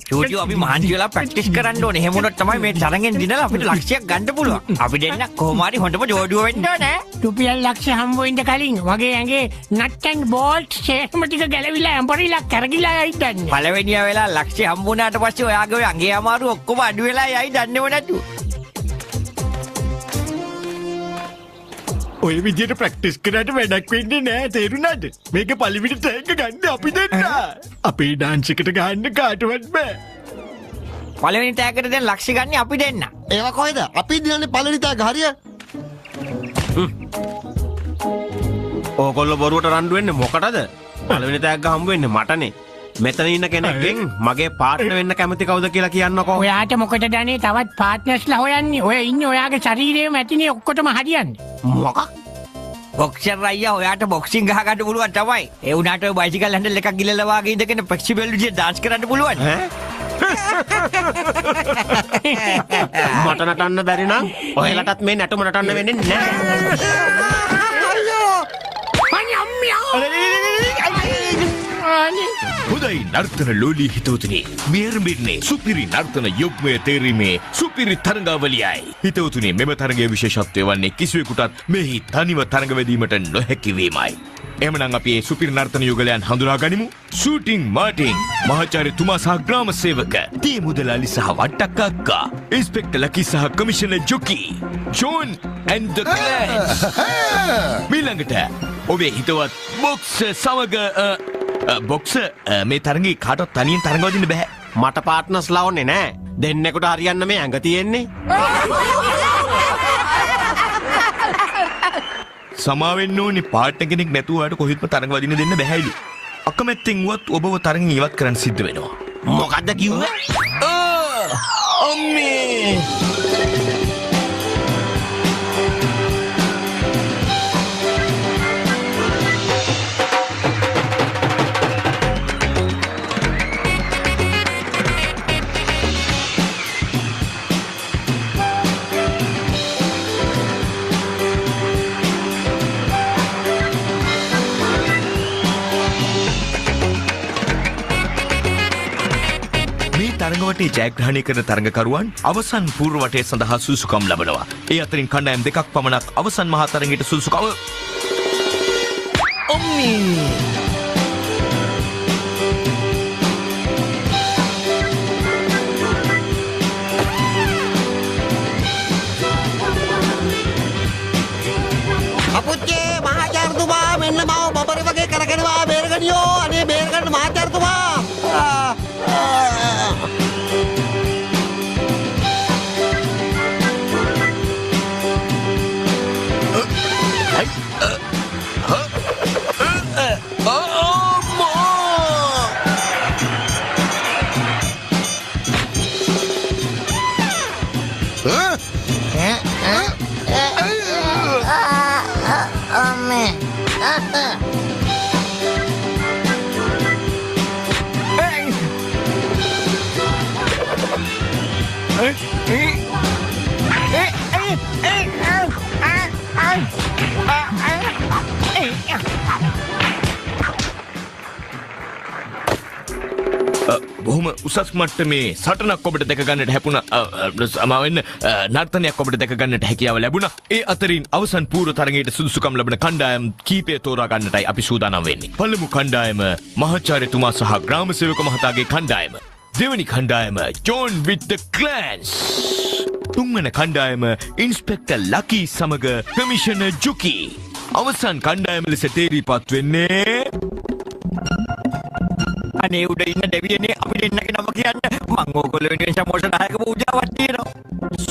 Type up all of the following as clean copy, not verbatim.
චූටියෝ අපි මහන්සි වෙලා ප්‍රැක්ටිස් කරන්න ඕනේ. එහෙම වුණොත් තමයි මේ තරගෙන් දිනලා අපිට ලක්ෂයක් ගන්න පුළුවන්. අපි දෙන්න කොහොම හරි හොඳම ජෝඩුව වෙන්න ඕනේ. රුපියල් ලක්ෂ හම්බ වෙන්න කලින් වගේ ඇඟේ නට් ඇන්ඩ් බෝල්ට් සේරම ටික ගැලවිලා ඇඹරිලා කැරකිලා යයි දන්නේ. පළවෙනියා වෙලා ලක්ෂය හම්බ වුණාට පස්සේ ඔයාගේ ඔය ඇඟේ අමාරු ඔක්කොම අඩු වෙලා යයි දන්නේව නැතු. ඔය විදියට ප්‍රැක්ටිස් කරාට වැඩක් වෙන්නේ නෑ, තේරුණාද? මේක පළවෙනි තෑග්ග ගන්න අපි දෙන්න. අපේ ඩාන්ස් එකට ගහන්න කාටවත් බෑ. පළවෙනි තෑග්ගට දැන් ලක්ෂ්‍ය ගන්න අපි දෙන්න. ඒවා කොහෙද? අපි දිනන්නේ පළවෙනි තෑග්ග හරිය. ඕගොල්ලෝ බොරුවට රණ්ඩු වෙන්නේ මොකටද? පළවෙනි තෑග්ග හම්බ වෙන්නේ මටනේ. මෙතන ඉන්න කෙනෙක්ගෙන් මගේ පාර්ට්නර් වෙන්න කැමති කවුද කියලා කියන්නකෝ. ඔයාට මොකටද අනේ තවත් පාර්ට්නර්ස්ලා හොයන්නේ? ඔය ඉන්නේ ඔයාගේ ශරීරයේම ඇතිනේ ඔක්කොටම හරියන්නේ. මොකක්? බොක්සර් අයියා ඔයාට බොක්සිං ගහ ගන්න පුළුවන් තමයි. ඒ වුණාට ඔය බයිසිකල් හැන්ඩල් එකක් ගිලලා වාගේ ඉඳගෙන ෆ්ලෙක්සිබල් විදියට ඩාන්ස් කරන්න පුළුවන්. ඈ? මට නටන්න බැරි නම් ඔයාලටත් මේ නැටුම නටන්න වෙන්නේ නෑ. අනේ අම්මියා. අනේ. හොඳයි නර්තන ලෝලී හිතවතුනි, මෙරඹින්නේ සුපිරි නර්තන යුග්මය තේරීමේ සුපිරි තරඟාවලියයි. හිතවතුනි, මෙම තරගයේ විශේෂත්වය වන්නේ කිසිවෙකුටත් මෙහි තනිව තරඟ වැදීමට නොහැකි වීමයි. එහෙමනම් අපි මේ සුපිරි නර්තන යුගලයන් හඳුනා ගනිමු. ෂූටිං මාටින් මහාචාර්යතුමා සහ ග්‍රාම සේවක, තේ මුදලාලි සහ වට්ටක්ක අක්කා, ඉන්ස්පෙක්ටර් ලකි සහ කමිෂනර් ජොකි, ජෝන් ඇන්ඩ් ද ක්ලෑන්ස්. මීළඟට ඔබේ හිතවත් බොක්සර් සමග බොක්සර් මේ තරඟේ කාටවත් තනියෙන් තරඟ වදින්න බෑ. මට පාර්ට්නර්ස්ලා ඕනේ නෑ. දෙන්නෙකුට හරියන්න මේ ඇඟ තියෙන්නේ. සමා වෙන්න ඕනේ, පාර්ට්නර් කෙනෙක් නැතුව ඔයාට කොහෙත්ම තරඟ වදින්න දෙන්න බැහැලු. අකමැත්තෙන් වුවත් ඔබව තරඟෙන් ඉවත් කරන්න සිද්ධ වෙනවා. මොකද්ද කිව්වේ? අම්මේ. තරඟවටේ ජයග්‍රහණය කරන තරඟකරුවන් අවසන් පූර්ව වටය සඳහා සුදුසුකම් ලබනවා. ඒ අතරින් කණ්ඩායම් දෙකක් පමණක් අවසන් මහා තරඟයට සුදුසුකම අම්මේ. අපුච්චේ මහාචාර්යතුමා, මෙන්න මාව බබරේ වගේ කරගෙනවා බේරගනියෝ. අනේ බේරගන්න මහාචාර්යතුමා. බොහොම උසස් මට්ටමේ සටනක් ඔබට දැක ගන්නට හැපුණා. සමාවෙන්න, නර්තනයක් ඔබට දැක ගන්නට හැකියාව ලැබුණා. ඒ අතරින් අවසන් පූර්ව තරගයට සුදුසුකම් ලැබෙන කණ්ඩායම් කීපය තෝරා ගන්නටයි අපි සූදානම් වෙන්නේ. පළමු කණ්ඩායම මහාචාර්යතුමා සහ ග්‍රාම සේවක මහතාගේ කණ්ඩායම. දෙවනි කණ්ඩායම ජෝන් විත් ද ක්ලෑන්ස්. තුන්වන කණ්ඩායම ඉන්ස්පෙක්ටර් ලකි සමග කමිෂනර් ජුකි. අවසන් කණ්ඩායම ලෙස තේරීපත් වෙන්නේ අනේ උඩ ඉන්න දෙවියනේ, අපි දෙන්නගේ නම කියන්න. මං ඕගොල්ලෝ වෙනුවෙන් සමෝස දායක පූජාවක් තියෙනවා.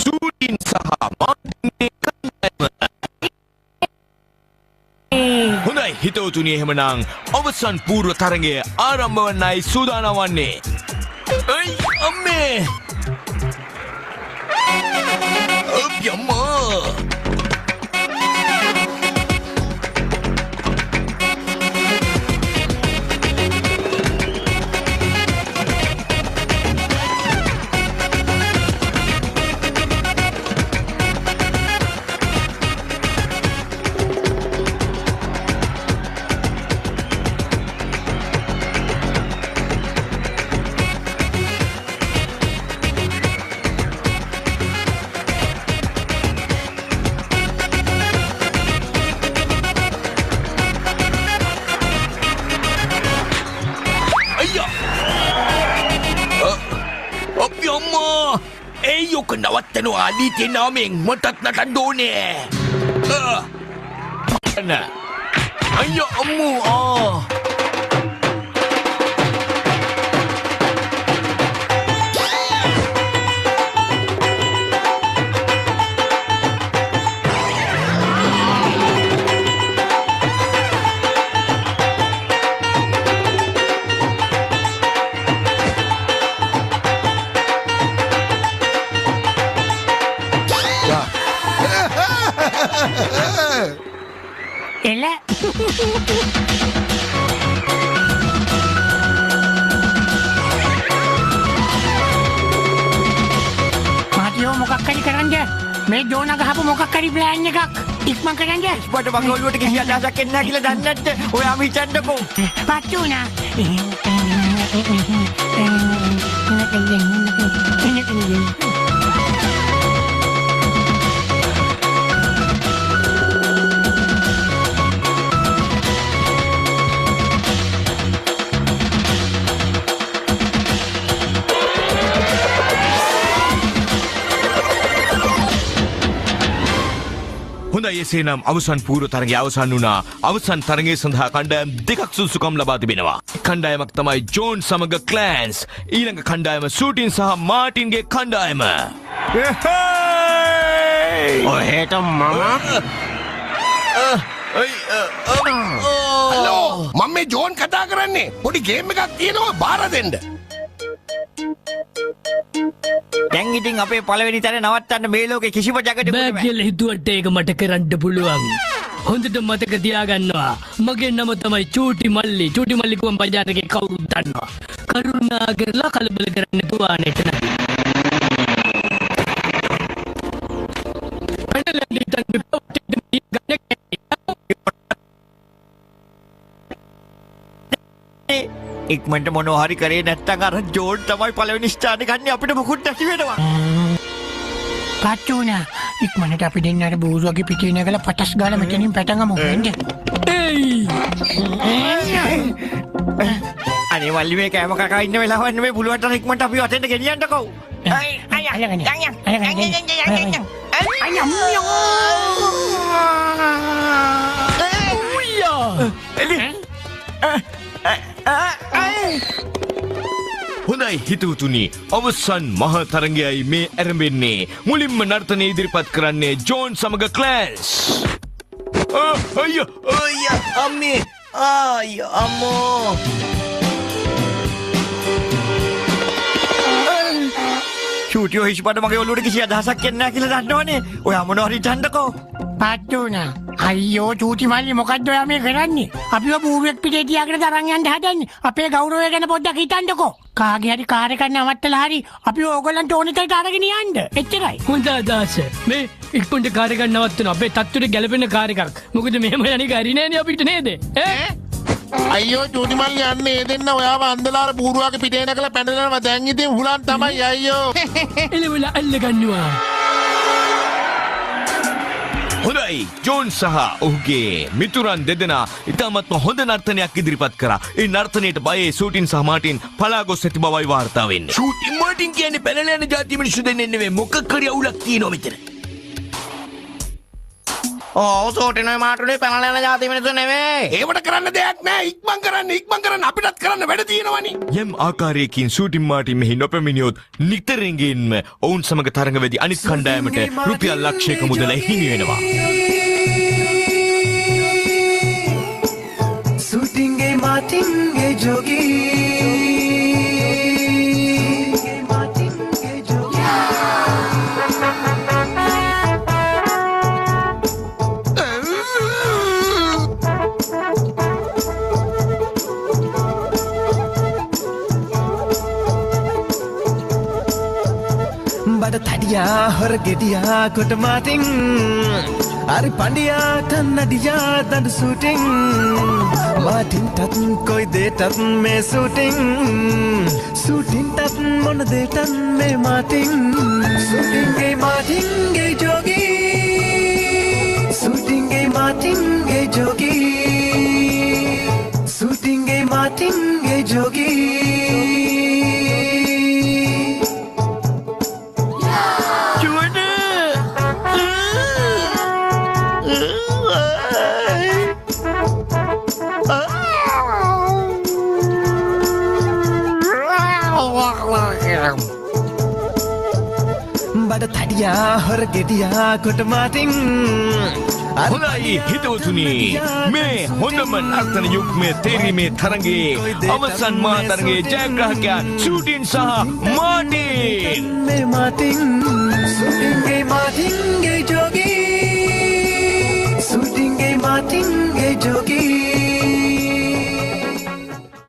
සූටින් සහ මාටින්ගේ කණ්ඩායම. හොඳයි හිතවතුනි, එහෙමනම් අවසන් පූර්ව තරගය ආරම්භ වන්නයි සූදානම් වන්නේ. අයි අම්මේ. යම්මා. ඕක නවත්තනවා අලීතේ නාමයෙන් මටත් නටන්න ඕනේ. අයියෝ අම්මෝ ආ. එල මාටියෝ මොකක් හරි කරන්න. මේ ජෝනා ගහපු මොකක් හරි ප්ලෑන් එකක් ඉක්මන් කරන්න. මට මගේ ඔළුවට කිසි අදහසක් එන්නේ නැහැ කියලා දන්නේ නැද්ද? ඔයාම හිතන්නකෝ. පත්තු වුණා. හොඳයි, එසේනම් අවසන් පූර්ව තරගය අවසන් වුණා. අවසන් තරගය සඳහා කණ්ඩායම් දෙකක් සුදුසුකම් ලබා තිබෙනවා. කණ්ඩායමක් තමයි ජෝන් සමග ක්ලෑන්ස්. ඊළඟ කණ්ඩායම සූටින් සහ මාටින්ගේ කණ්ඩායම. ඔහෙට මම හලෝ, මම මේ ජෝන් කතා කරන්නේ. පොඩි ගේම් එකක් තියෙනවා බාර දෙන්න. දැන් ඉතින් අපේ පළවෙනි තැන නවත්තන්න මේ ලෝකේ කිසිම ජගතෙකුට බෑ බෑ. කියලා හිතුවට ඒක මට කරන්න පුළුවන්. හොඳට මතක තියාගන්නවා. මගේ නම තමයි චූටි මල්ලි. චූටි මල්ලි කිව්වම බජාර් එකේ කවුරුත් දන්නවා. කරුණා කරලා කලබල කරන්නේ නැතුව ආනෙට නෑ. පැනලා හිටන් ඉක්මනට මොනවා හරි කරේ නැත්තම් අර ජෝන් තමයි පළවෙනි ස්ථානේ ගන්න, අපිට මොකුත් නැති වෙනවා. පත්තු වුණා. ඉක්මනට අපි දෙන්න අර බූරුවගේ පිටේ නැගලා පටස් ගාලා මෙතනින් පැටගමු. එන්න. ඒයි අනේ මල්ලි, මේ කෑම කකා ඉන්න වෙලාවක් නෙමෙයි, පුළුවන් තරම් ඉක්මනට අපි වටේට ගෙනියන්නකෝ. අල්ලගන්න. අල්ලගන්න. අයියෝ. ඌයා. හොඳයි හිතවතුනි, අවසන් මහ තරගයයි මේ ඇරඹෙන්නේ. මුලින්ම නර්තනය ඉදිරිපත් කරන්නේ ජෝන් සමග ක්ලෑන්ස්. අයියෝ අයියා අම්මේ අයියෝ අම්මෝ. චූටියෝ හිස්පඩ මගේ ඔළුවට කිසි අදහසක් එන්නේ නැහැ කියලා දන්නවනේ. ඔයා මොනවා හරි හිතන්නකෝ. පත්තු වුණා. අයියෝ චූටි මල්ලි, මොකද්ද ඔයා මේ කරන්නේ? අපිව බූරුවෙක් පිටේ තියාගෙන තරන් යන්න හදන්නේ. අපේ ගෞරවය ගැන පොඩ්ඩක් හිතන්නකෝ. කාගේ හරි කාර් එකක් නවත්තලා හරි අපි ඕගොල්ලන්ට ඕන තැනට අරගෙන යන්න. එච්චරයි. හොඳ අදහස. මේ ඉක්මනට කාර් එකක් නවත්තනවා. අපේ තත්ත්වයට ගැලපෙන කාර් එකක්. මොකද මෙහෙම යන එක හරි නෑනේ අපිට නේද? ඈ? අයියෝ චූටි මල්ලි, අන්න ඒ දෙන්න ඔයාව අන්දලා අර බූරුවාගේ පිටේ නැගලා පැනලා යනවා. දැන් ඉතින් හුලන් තමයි අයියෝ. එළවල අල්ල ගන්නවා. හොඳයි, ජෝන් සහ ඔහුගේ මිතුරන් දෙදෙනා ඉතාමත්ම හොඳ නර්තනයක් ඉදිරිපත් කරා. ඒ නර්තනයට බයේ සූටින් සහ මාටින් පලා ගොස් ඇති බවයි වාර්තා වෙන්නේ. සූටින් මාටින් කියන්නේ පැනලා යන ජාති මිනිස්සු දෙන්නේ නෙමෙයි. මොකක් හරි අවුලක් තියෙනවා මෙතන. ඔව්, සූටිනුයි මාටිනුයි පැනලා යන ජාති මිනිස්සු නෙමෙයි. ඒවට කරන්න දෙයක් නෑ. ඉක්මන් කරන්න, ඉක්මන් කරන්න, අපිටත් කරන්න වැඩ තියෙනවනේ. යම් ආකාරයකින් සූටින් මාටින් මෙහි නොපැමිණියොත් නිතරගෙන්ම ඔවුන් සමග තරඟ වෙදි අනිත් කණ්ඩායමට රුපියල් ලක්ෂයක මුදල හිමි වෙනවා. සූටින්ගේ මාටින්ගේ ජෝගී. බඩ තඩියා හොර ගෙඩියා කොට මාටින්, හරි පණ්ඩියා කන්නඩියා දඬු සූටින්, මාටින්ටත් කොයි දේටත් මේ සූටින්, සූටින්ටත් මොන දේටත් මේ මාටින්. සූටින්ගේ මාටින්ගේ ජෝගී, සූටින්ගේ මාටින්ගේ ජෝගී, සූටින්ගේ මාටින්ගේ ජෝගී. තඩියා හොර ගෙඩියා කොට මාතින්. හොඳයි හිතවතුනි, මේ හොඳම නර්තන යුග්මය තේරීමේ තරගයේ අවසන් මහා තරගයේ ජයග්‍රාහකයා ෂූටින් සහ මාටින්. මේ මාටින් ෂූටින්ගේ මාටින්ගේ ජෝගී, ෂූටින්ගේ මාටින්